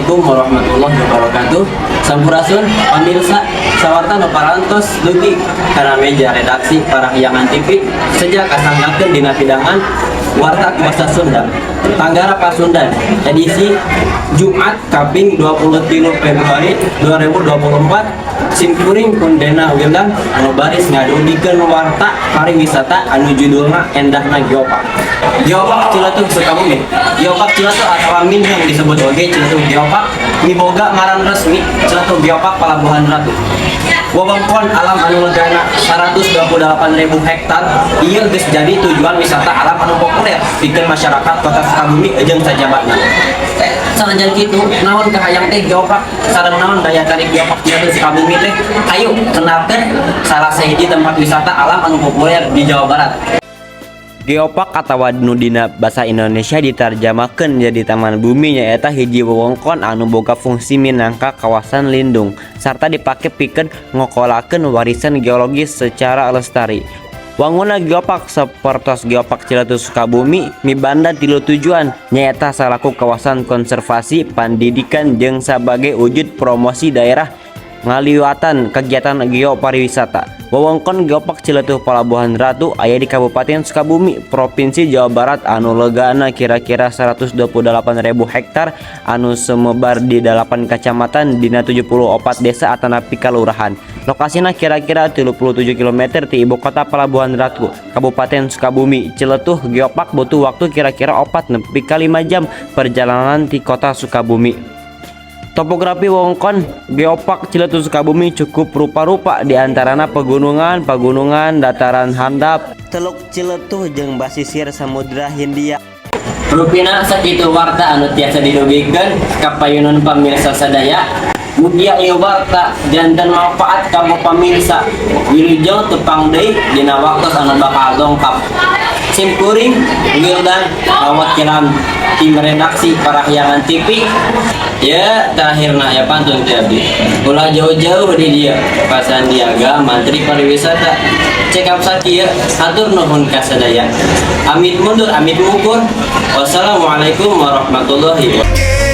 Assalamualaikum warahmatullahi wabarakatuh. Sampurasun pamirsa, sawarta nu parantos dugi kana meja redaksi Parahyangan TV seja kasanggakeun dina pidangan Warta Bahasa Sunda Tanggara Pasundan edisi Jumat kaping 23 Februari 2024. Simkuring Kundena Wildan anu baris ngadugikeun warta pariwisata anu judulna Endahna Geopark. Geopark Ciletuh Sukabumi. Geopark Ciletuh atau minheng disebut oge Ciletuh Geopark miboga ngaran resmi Ciletuh Geopark Palabuhan Ratu. Wewengkon alam anu legana 128.000 hektar ieu geus jadi tujuan wisata alam anu populer pikeun masyarakat Kota Sukabumi jeung sajabana. Sanajan kitu, naon kahayang teh geopark sareng naon daya tarik Geopark Ciletuh Sukabumi teh? Hayu kenalkeun salah sahiji tempat wisata alam anu populer di Jawa Barat. Geopark atawa nu dina basa Indonesia ditarjamahkeun jadi Taman Bumi nyaeta hiji wewengkon anu boga fungsi minangka kawasan lindung sarta dipake pikeun ngokolakeun warisan geologis secara lestari. Wangunna geopark sapertos Geopark Ciletuh Sukabumi mibanda tilu tujuan, nyaeta salaku kawasan konservasi, pandidikan, jeung sabagai wujud promosi daerah ngaliwatan kegiatan geopariwisata. Wewengkon Geopark Ciletuh Palabuhan Ratu aya di Kabupaten Sukabumi, Provinsi Jawa Barat anu legana kira-kira 128.000 hektar anu sumebar di 8 kacamatan dina 74 desa atanapi kalurahan. Lokasina kira-kira 37 km ti ibu kota Palabuhan Ratu, Kabupaten Sukabumi. Ciletuh Geopark butuh waktu kira-kira 4 nepi ka 5 jam perjalanan ti kota Sukabumi. Topografi wewengkon Geopark Ciletuh Sukabumi cukup rupa-rupa, di antarana pegunungan, pagunungan, dataran handap, Teluk Ciletuh jeung basisir Samudra Hindia. Rupina sakitu warta anu tiasa didugikeun ka payunan pamirsa sadaya. Mugia ieu warta janten manfaat kanggo pamirsa. Wilujeng tepang deui dina waktos anu bakal dongkap. Simkuring Wildan ngawakilan tim redaksi Parahyangan TV. Ya, terakhirna ya pantun ti abdi. Ulah jauh-jauh di dieu, Pak Sandiaga Mantri Pariwisata. Cekap sakieu, hatur nuhun ka sadaya. Amit mundur, amit mukur. Wassalamualaikum warahmatullahi wabarakatuh.